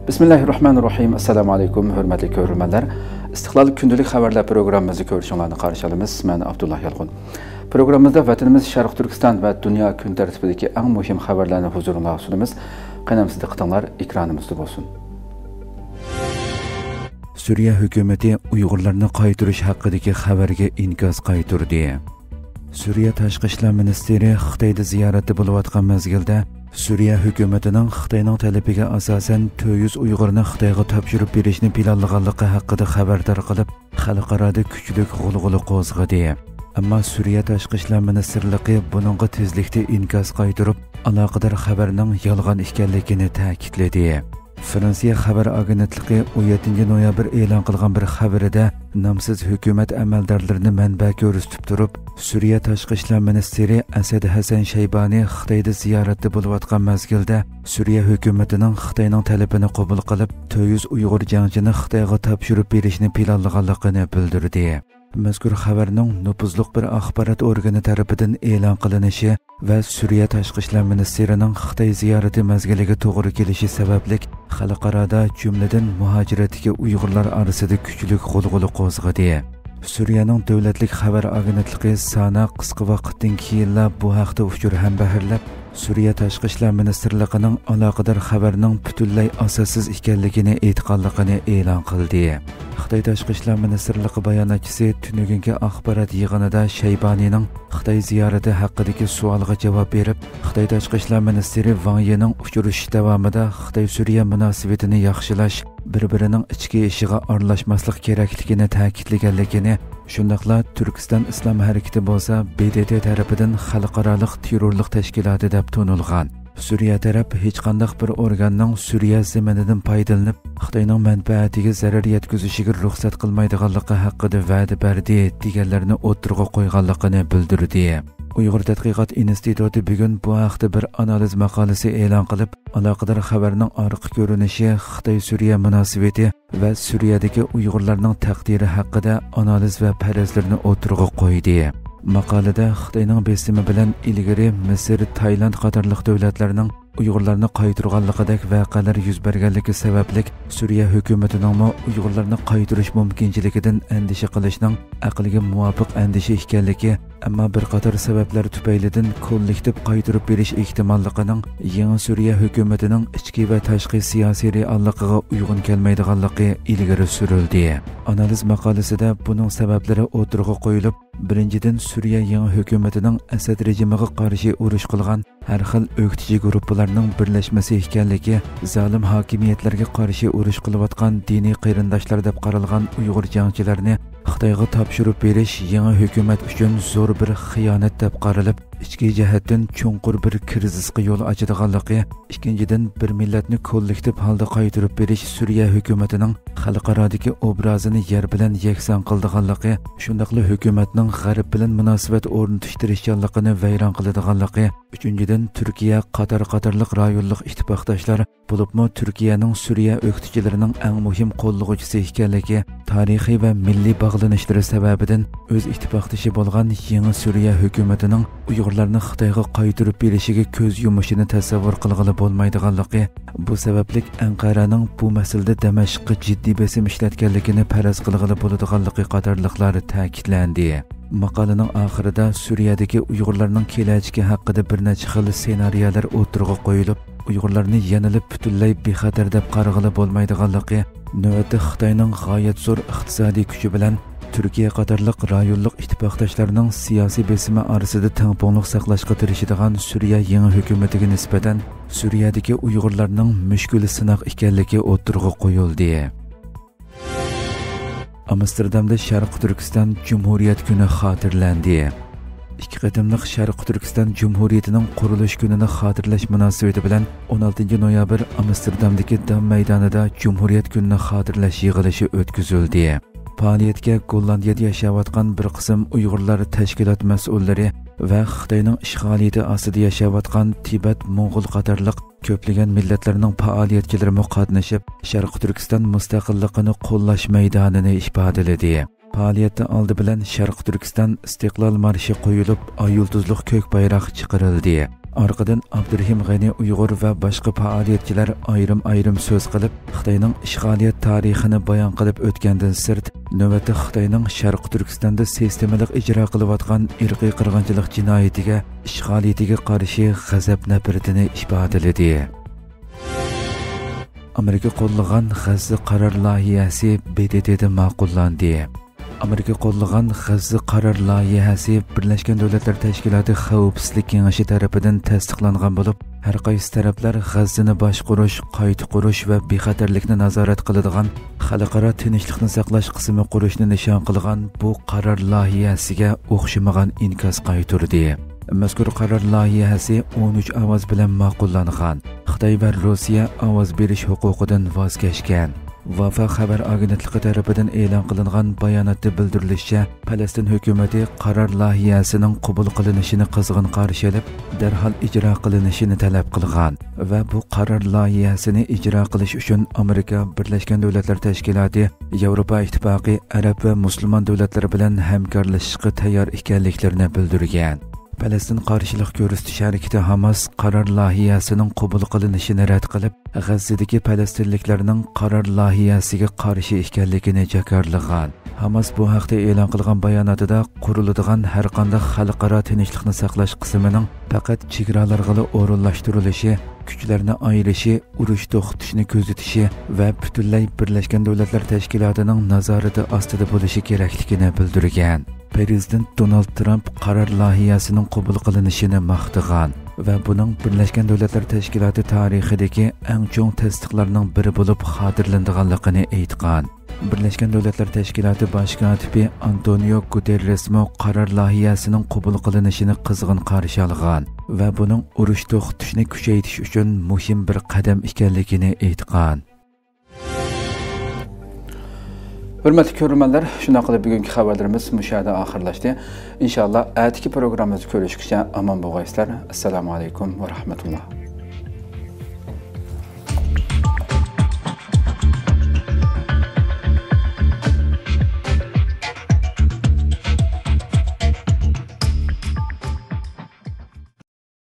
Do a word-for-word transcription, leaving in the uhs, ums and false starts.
بىسمىللاھىررەھمانىررەھىم. ئەسسالامۇ ئەلەيكۇم، ھۆرمەتلىك كۆرۈرمەنلەر. ئىستىقلال كۈندىلىك خەۋەرلەر پروگراممىمىزنى كۆرۈشۈڭلارنى قارشى ئالىمىز. مەن ئابدۇللا يالقۇن. پروگراممىمىزدا ۋەتىنىمىز شەرقىي تۈركىستان ۋە دۇنيا كۈن تەرتىپىدىكى ئەڭ مۇھىم خەۋەرلەرنى ھۇزۇرۇڭلارغا سۇنىمىز. قېنىمىز دىققىتىڭلار ئېكرانىمىزدا بولسۇن. سۈرىيە ھۆكۈمىتى ئۇيغۇرلارنى قايتۇرۇش ھەققىدىكى خەۋەرگە ئىنكاس قايتۇردى. سۈرىيە تاشقى ئىشلار مىنىستىرى خىتايدا زىيارەتتە بولۇۋاتقان مەزگىلدە، سۈرىيە ھۆكۈمىتىنىڭ خىتاينىڭ تەلىپىگە ئاساسەن تۆت يۈز ئۇيغۇرنى خىتايغا تاپشۇرۇپ بېرىشنى پىلانلىغانلىقى ھەققىدە خەۋەر تارقىلىپ، خەلقئارادا كۈچلۈك غۇلغۇلا قوزغىدى. ئەمما سۈرىيە تاشقى ئىشلار مىنىستىرلىقى بۇنىڭغا تېزلىكتە ئىنكاس قايتۇرۇپ، ئالاقىدار خەۋەرنىڭ يالغان ئىكەنلىكىنى تەكىتلىدى. فرانسىيە خەۋەر ئاگېنتلىقى ئون يەتتىنچى نويابىر ئېلان قىلغان بىر خەۋىرىدە، نامسىز ھۆكۈمەت ئەمەلدارلىرىنى مەنبە كۆرسىتىپ تۇرۇپ، سۈرىيە تاشقى ئىشلار مىنىستىرى ئەسەد ھەسەن شەيبانى خىتايدا زىيارەتتە بولۇۋاتقان مەزگىلدە، سۈرىيە ھۆكۈمىتىنىڭ خىتاينىڭ تەلىپىنى قوبۇل قىلىپ، تۆت يۈز ئۇيغۇر جەڭچىنى خىتايغا تاپشۇرۇپ بېرىشنى پىلانلىغانلىقىنى بىلدۈردى. مەزكۇر خەۋەرنىڭ نوپۇزلۇق بىر ئاخبارات ئورگىنى تەرىپىدىن ئېلان قىلىنىشى ۋە سۈرىيە تاشقى ئىشلار مىنىستىرىنىڭ خىتاي زىيارىتى مەزگىلىگە توغرا كېلىشى سەۋەبلىك، خەلقئارادا، جۈملىدىن مۇھاجىرەتتىكى ئۇيغۇرلار ئارىسىدا كۈچلۈك غۇلغۇلا قوزغىدى. سۈرىيەنىڭ دۆلەتلىك خەۋەر ئاگېنتلىقى سانا قىسقا ۋاقىتتىن كېيىنلا بۇ ھەقتە ئۇچۇر ھەمبەھىرلەپ، سۈرىيە تاشقى ئىشلار مىنىستىرلىقىنىڭ ئالاقىدار خەۋەرنىڭ پۈتۈنلەي ئاساسسىز ئىكەنلىكىنى ئېيتقانلىقىنى ئېلان قىلدى. خىتاي تاشقى ئىشلار مىنىستىرلىقى باياناتچىسى تۈنۈگۈنكى ئاخبارات يىغىنىدا شەيبانىنىڭ خىتاي زىيارىتى ھەققىدىكى سوئالغا جاۋاب بېرىپ، خىتاي تاشقى ئىشلار مىنىستىرى ۋاڭ يىنىڭ ئۇچرىشىش داۋامىدا خىتاي-سۈرىيە مۇناسىۋىتىنى ياخشىلاش، بىر-بىرىنىڭ ئىچكى ئىشىغا ئارىلاشماسلىق كېرەكلىكىنى تەكىتلىگەنلىكىنى، شۇنداقلا تۈركىستان ئىسلام ھەرىكىتى بولسا ب د ت تەرىپىدىن خەلقئارالىق تېررورلۇق تەشكىلاتى دەپ تونۇلغان. سۈرىيە تەرەپ ھېچقانداق بىر ئورگاننىڭ سۈرىيە زېمىنىدىن پايدىلىنىپ، خىتاينىڭ مەنپەئەتىگە زەرەر يەتكۈزۈشىگە رۇخسەت قىلمايدىغانلىقى ھەققىدە ۋەدە بەردى، دېگەنلەرنى ئوتتۇرىغا قويغانلىقىنى بىلدۈردى. ئۇيغۇر تەتقىقات ئىنستىتۇتى بۈگۈن بۇ ھەقتە بىر ئانالىز ماقالىسى ئېلان قىلىپ، ئالاقىدار خەۋەرنىڭ ئارقا كۆرۈنۈشى، خىتاي-سۈرىيە مۇناسىۋىتى ۋە سۈرىيەدىكى ئۇيغۇرلارنىڭ تەقدىرى ھەققىدە ئانالىز ۋە پەرەزلىرىنى ئوتتۇرىغا قويدى. ماقالىدە خىتاينىڭ بېسىمى بىلەن ئىلگىرى مىسىر، تايلاند قاتارلىق دۆلەتلەرنىڭ ئۇيغۇرلارنى قايتۇرغانلىقىدەك ۋەقەلەر يۈز بەرگەنلىكى سەۋەبلىك، سۈرىيە ھۆكۈمىتىنىڭمۇ ئۇيغۇرلارنى قايتۇرۇش مۇمكىنچىلىكىدىن ئەندىشە قىلىشنىڭ ئەقىلگە مۇۋاپىق ئەندىشە ئىكەنلىكى، ئەمما بىر قاتار سەۋەبلەر تۈپەيلىدىن كوللېكتىپ قايتۇرۇپ بېرىش ئېھتىماللىقىنىڭ يېڭى سۈرىيە ھۆكۈمىتىنىڭ ئىچكى ۋە تاشقى سىياسىي رېئاللىقىغا ئۇيغۇن كەلمەيدىغانلىقى ئىلگىرى سۈرۈلدى. ئانالىز ماقالىسىدە بۇنىڭ سەۋەبلىرى ئوتتۇرىغا قويۇلۇپ، بىرىنچىدىن، سۈرىيە يېڭى ھۆكۈمىتىنىڭ ئەسەد رېجىمىغا قارشى ئۇرۇش قىلغان ھەر خىل ئۆكتىچى گۇرۇپپىلارنىڭ بىرلەشمىسى ئىكەنلىكى، زالىم ھاكىمىيەتلەرگە قارشى ئۇرۇش قىلىۋاتقان دىنىي قېرىنداشلار دەپ قارالغان ئۇيغۇر جەڭچىلەرنى خىتايغا تاپشۇرۇپ بېرىش يېڭى ھۆكۈمەت ئۈچۈن زور بىر خىيانەت دەپ قارىلىپ، ئىچكى جەھەتتىن چوڭقۇر بىر كىرىزىسقا يول ئاچىدىغانلىقى، ئىككىنچىدىن، بىر مىللەتنى كوللېكتىپ ھالدا قايتۇرۇپ بېرىش سۈرىيە ھۆكۈمىتىنىڭ خەلقئارادىكى ئوبرازىنى يەر بىلەن يەكسان قىلىدىغانلىقى، شۇنداقلا ھۆكۈمەتنىڭ غەرب بىلەن مۇناسىۋەت ئورنىتىش تىرىشچانلىقىنى ۋەيران قىلىدىغانلىقى، ئۈچىنچىدىن، تۈركىيە، قاتار قاتارلىق رايونلۇق ئىتتىپاقداشلار، بولۇپمۇ تۈركىيەنىڭ سۈرىيە ئۆكتىچىلىرىنىڭ ئەڭ مۇھىم قوللىغۇچىسى ئىكەنلىكى، تارىخىي ۋە مىللىي باغلىنىشلىرى سەۋەبىدىن ئۆز ئىتتىپاقدىشى بولغان يېڭى سۈرىيە ھۆكۈمىتىنىڭ ئۇيغۇرلارنى خىتايغا قايتۇرۇپ بېرىشىگە كۆز يۇمۇشىنى تەسەۋۋۇر قىلغىلى بولمايدىغانلىقى، بۇ سەۋەبلىك ئەنقەرەنىڭ بۇ مەسىلىدە دەمەشققە جىددىي بېسىم ئىشلەتكەنلىكىنى پەرەز قىلغىلى بولىدىغانلىقى قاتارلىقلار تەكىتلەندى. ماقالىنىڭ ئاخىرىدا سۈرىيەدىكى ئۇيغۇرلارنىڭ كېلەچىكى ھەققىدە بىر نەچچە خىل سېنارىيەلەر ئوتتۇرىغا قويۇلۇپ، ئۇيغۇرلارنى يەنىلا پۈتۈنلەي بىخەتەر دەپ قارىغىلى بولمايدىغانلىقى، نۆۋەتتە خىتاينىڭ غايەت زور ئىقتىسادىي كۈچى بىلەن تۈركىيە قاتارلىق رايونلۇق ئىتتىپاقداشلارنىڭ سىياسىي بېسىمى ئارىسىدا تەڭپۇڭلۇق ساقلاشقا تىرىشىدىغان سۈرىيە يېڭى ھۆكۈمىتىگە نىسبەتەن سۈرىيەدىكى ئۇيغۇرلارنىڭ مۈشكۈل سىناق ئىكەنلىكى ئوتتۇرىغا قويۇلدى. ئامستېردامدا شەرقىي تۈركىستان جۇمھۇرىيەت كۈنى خاتىرىلەندى. ئىككى قېتىملىق شەرقىي تۈركىستان جۇمھۇرىيىتىنىڭ قۇرۇلۇش كۈنىنى خاتىرىلەش مۇناسىۋىتى بىلەن ئون ئالتىنچى نويابىر ئامستېردامدىكى دام مەيدانىدا جۇمھۇرىيەت كۈنىنى خاتىرىلەش يىغىلىشى ئۆتكۈزۈلدى. پائالىيەتكە گوللاندىيەدە ياشاۋاتقان بىر قىسىم ئۇيغۇرلار تەشكىلات مەسئۇللىرى ۋە خىتاينىڭ ئىشغالىيىتى ئاستىدا ياشاۋاتقان تىبەت، موڭغۇل قاتارلىق كۆپلىگەن مىللەتلەرنىڭ پائالىيەتچىلىرىمۇ قاتنىشىپ، شەرقىي تۈركىستان مۇستەقىللىقىنى قوللاش مەيدانىنى ئىپادىلىدى. پائالىيەتتە ئالدى بىلەن شەرقىي تۈركىستان ئىستىقلال مارشى قويۇلۇپ، ئاي يۇلتۇزلۇق كۆك بايراق چىقىرىلدى. ئارقىدىن ئابدۇرېھىم غېنى ئۇيغۇر ۋە باشقا پائالىيەتچىلەر ئايرىم-ئايرىم سۆز قىلىپ، خىتاينىڭ ئىشغالىيەت تارىخىنى بايان قىلىپ ئۆتكەندىن سىرت، نۆۋەتتە خىتاينىڭ شەرقىي تۈركىستاندا سىستېمىلىق ئىجرا قىلىۋاتقان ئىرقىي قىرغىنچىلىق جىنايىتىگە، ئىشغالىيىتىگە قارشى غەزەپ-نەپرىتىنى ئىپادىلىدى. ئامېرىكا قوللىغان غەززە قارار لايىھەسى ب د ت دا ماقۇللاندى. ئامېرىكا قوللىغان غەززە قارار لايىھەسى بىرلەشكەن دۆلەتلەر تەشكىلاتى خەۋپسىزلىك كېڭىشى تەرىپىدىن تەستىقلانغان بولۇپ، ھەر قايسى تەرەپلەر غەززىنى باشقۇرۇش، قايتا قۇرۇش ۋە بىخەتەرلىكنى نازارەت قىلىدىغان خەلقئارا تىنچلىقنى ساقلاش قىسمى قۇرۇشنى نىشان قىلغان بۇ قارار لايىھەسىگە ئوخشىمىغان ئىنكاس قايتۇردى. مەزكۇر قارار لايىھەسى ئون ئۈچ ئاۋاز بىلەن ماقۇللانغان. خىتاي ۋە روسىيە ئاۋاز بېرىش ھوقۇقىدىن ۋاز كەچكەن. ۋافا خەۋەر ئاگېنتلىقى تەرىپىدىن ئېلان قىلىنغان باياناتتا بىلدۈرۈلۈشىچە، پەلەستىن ھۆكۈمىتى قارار لايىھەسىنىڭ قوبۇل قىلىنىشىنى قىزغىن قارشى ئېلىپ، دەرھال ئىجرا قىلىنىشىنى تەلەپ قىلغان ۋە بۇ قارار لايىھەسىنى ئىجرا قىلىش ئۈچۈن ئامېرىكا، بىرلەشكەن دۆلەتلەر تەشكىلاتى، ياۋروپا ئىتتىپاقى، ئەرەب ۋە مۇسۇلمان دۆلەتلىرى بىلەن ھەمكارلىشىشقا تەييار ئىكەنلىكلىرىنى بىلدۈرگەن. پەلەستىن قارشىلىق كۆرسىتىش ھەرىكىتى ھاماس قارار لايىھەسىنىڭ قوبۇل قىلىنىشىنى رەت قىلىپ، غەززىدىكى پەلەستىنلىكلەرنىڭ قارار لايىھەسىگە قارشى ئىكەنلىكىنى جاكارلىغان. ھاماس بۇ ھەقتە ئېلان قىلغان باياناتىدا، قۇرۇلىدىغان ھەرقانداق خەلقئارا تىنچلىقنى ساقلاش قىسمىنىڭ پەقەت چېگرالارغىلا ئورۇنلاشتۇرۇلۇشى، كۈچلەرنى ئايرىشى، ئۇرۇش توختىتىشنى كۆزىتىشى ۋە پۈتۈنلەي بىرلەشكەن دۆلەتلەر تەشكىلاتىنىڭ نازارىتى ئاستىدا بولۇشى كېرەكلىكىنى بىلدۈرگەن. پىرېزىدېنت دونالد ترامپ قارار لايىھەسىنىڭ قوبۇل قىلىنىشىنى ماختىغان ۋە بۇنىڭ بىرلەشكەن دۆلەتلەر تەشكىلاتى تارىخىدىكى ئەڭ چوڭ تەستىقلارنىڭ بىرى بولۇپ خاتىرىلىنىدىغانلىقىنى ئېيتقان. بىرلەشكەن دۆلەتلەر تەشكىلاتى باش كاتىپى ئانتونىيو گۇتېررېسمۇ قارار لايىھەسىنىڭ قوبۇل قىلىنىشىنى قىزغىن قارشى ئالغان ۋە بۇنىڭ ئۇرۇش توختىتىشنى كۈچەيتىش ئۈچۈن مۇھىم بىر قەدەم ئىكەنلىكىنى ئېيتقان. ھۆرمەتلىك كۆرۈرمەنلەر، شۇنداق قىلىپ بۈگۈنكى خەۋەرلىرىمىز مۇشۇ يەردە ئاخىرلاشتى. ئىنشاللا ئەتىكى پروگراممىمىزدا كۆرۈشكىچە ئامان بولغايسىلەر. ئەسسالامۇ ئەلەيكۇم ۋە رەھمەتۇللا.